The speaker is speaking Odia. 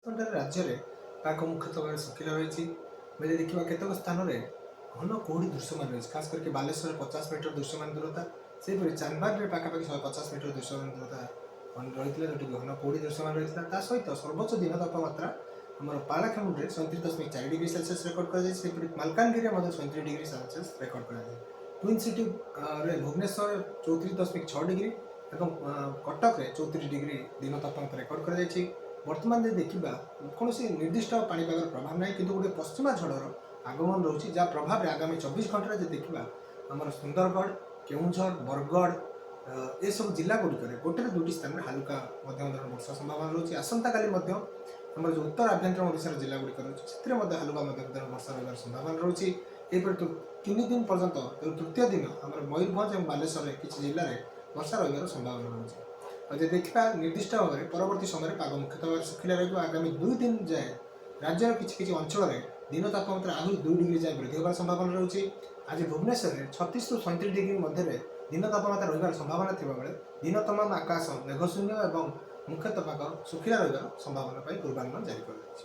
ଘଣ୍ଟାରେ ରାଜ୍ୟରେ ପାଗ ମୁଖ୍ୟତଃ ଭାବେ ଶୁଖିଲା ରହିଛି। ଯଦି ଦେଖିବା, କେତେକ ସ୍ଥାନରେ ଘନ କୁହୁଡ଼ି ଦୃଶ୍ୟମାନ ରହିଛି। ଖାସ କରିକି ବାଲେଶ୍ୱରରେ 50 ମିଟର ଦୃଶ୍ୟମାନ ଦୂରତା, ସେହିପରି ଚାନ୍ଦବାଲିରେ ପାଖାପାଖି 150 ମିଟର ଦୃଶ୍ୟମାନ ଦୂରତା ରହିଥିଲା, ଯେଉଁଠି ଘନ କୁହୁଡ଼ି ଦୃଶ୍ୟମାନ ରହିଥିଲା। ତା ସହିତ ସର୍ବୋଚ୍ଚ ଦିନ ତାପମାତ୍ରା ଆମର ପାରଳାଖେମୁଣ୍ଡିରେ 37.4 ଡିଗ୍ରୀ ସେଲସିୟସ୍ ରେକର୍ଡ କରାଯାଇଛି। ସେହିପରି ମାଲକାନଗିରିରେ ମଧ୍ୟ 37 ଡିଗ୍ରୀ ସେଲସିୟସ୍ ରେକର୍ଡ କରାଯାଇଛି। ଟ୍ୱିନ୍ ସିଟିରେ ଭୁବନେଶ୍ୱରରେ 34.6 ଡିଗ୍ରୀ ଏବଂ କଟକରେ 34 ଡିଗ୍ରୀ ଦିନ ତାପମାତ୍ରା ରେକର୍ଡ କରାଯାଇଛି। ବର୍ତ୍ତମାନ ଯଦି ଦେଖିବା, କୌଣସି ନିର୍ଦ୍ଦିଷ୍ଟ ପାଣିପାଗର ପ୍ରଭାବ ନାହିଁ, କିନ୍ତୁ ଗୋଟେ ପଶ୍ଚିମା ଝଡ଼ର ଆଗମନ ରହୁଛି, ଯାହା ପ୍ରଭାବରେ ଆଗାମୀ 24 ଘଣ୍ଟାରେ ଯଦି ଦେଖିବା, ଆମର ସୁନ୍ଦରଗଡ଼, କେଉଁଝର, ବରଗଡ଼ ଏସବୁ ଜିଲ୍ଲା ଗୁଡ଼ିକରେ ଗୋଟେରୁ ଦୁଇଟି ସ୍ଥାନରେ ହାଲୁକା ମଧ୍ୟମ ଧରଣର ବର୍ଷା ସମ୍ଭାବନା ରହୁଛି। ଆସନ୍ତାକାଲି ମଧ୍ୟ ଆମର ଯେଉଁ ଉତ୍ତର ଆଭ୍ୟନ୍ତରୀଣ ଓଡ଼ିଶାର ଜିଲ୍ଲା ଗୁଡ଼ିକ ରହୁଛି, ସେଥିରେ ମଧ୍ୟ ହାଲୁକା ମଧ୍ୟମ ଧରଣର ବର୍ଷା ରହିବାର ସମ୍ଭାବନା ରହୁଛି। ଏହିପରି 3 ଦିନ ପର୍ଯ୍ୟନ୍ତ ଏବଂ ତୃତୀୟ ଦିନ ଆମର ମୟୂରଭଞ୍ଜ ଏବଂ ବାଲେଶ୍ୱରରେ କିଛି ଜିଲ୍ଲାରେ ବର୍ଷା ରହିବାର ସମ୍ଭାବନା ରହୁଛି। ଆଉ ଯଦି ଦେଖିବା, ନିର୍ଦ୍ଦିଷ୍ଟ ଭାବରେ ପରବର୍ତ୍ତୀ ସମୟରେ ପାଗ ମୁଖ୍ୟତଃ ଭାବରେ ଶୁଖିଲା ରହିବ। ଆଗାମୀ 2 ଦିନ ଯାଏ ରାଜ୍ୟର କିଛି କିଛି ଅଞ୍ଚଳରେ ଦିନ ତାପମାତ୍ରା ଆହୁରି 2 ଡିଗ୍ରୀ ଯାଏ ବୃଦ୍ଧି ହେବାର ସମ୍ଭାବନା ରହୁଛି। ଆଜି ଭୁବନେଶ୍ୱରରେ 36ରୁ 37 ଡିଗ୍ରୀ ମଧ୍ୟରେ ଦିନ ତାପମାତ୍ରା ରହିବାର ସମ୍ଭାବନା ଥିବାବେଳେ ଦିନ ତମାମ ଆକାଶ ମେଘଶୂନ୍ୟ ଏବଂ ମୁଖ୍ୟତଃ ପାଗ ଶୁଖିଲା ରହିବାର ସମ୍ଭାବନା ପାଇଁ ପୂର୍ବାନୁମାନ ଜାରି କରାଯାଇଛି।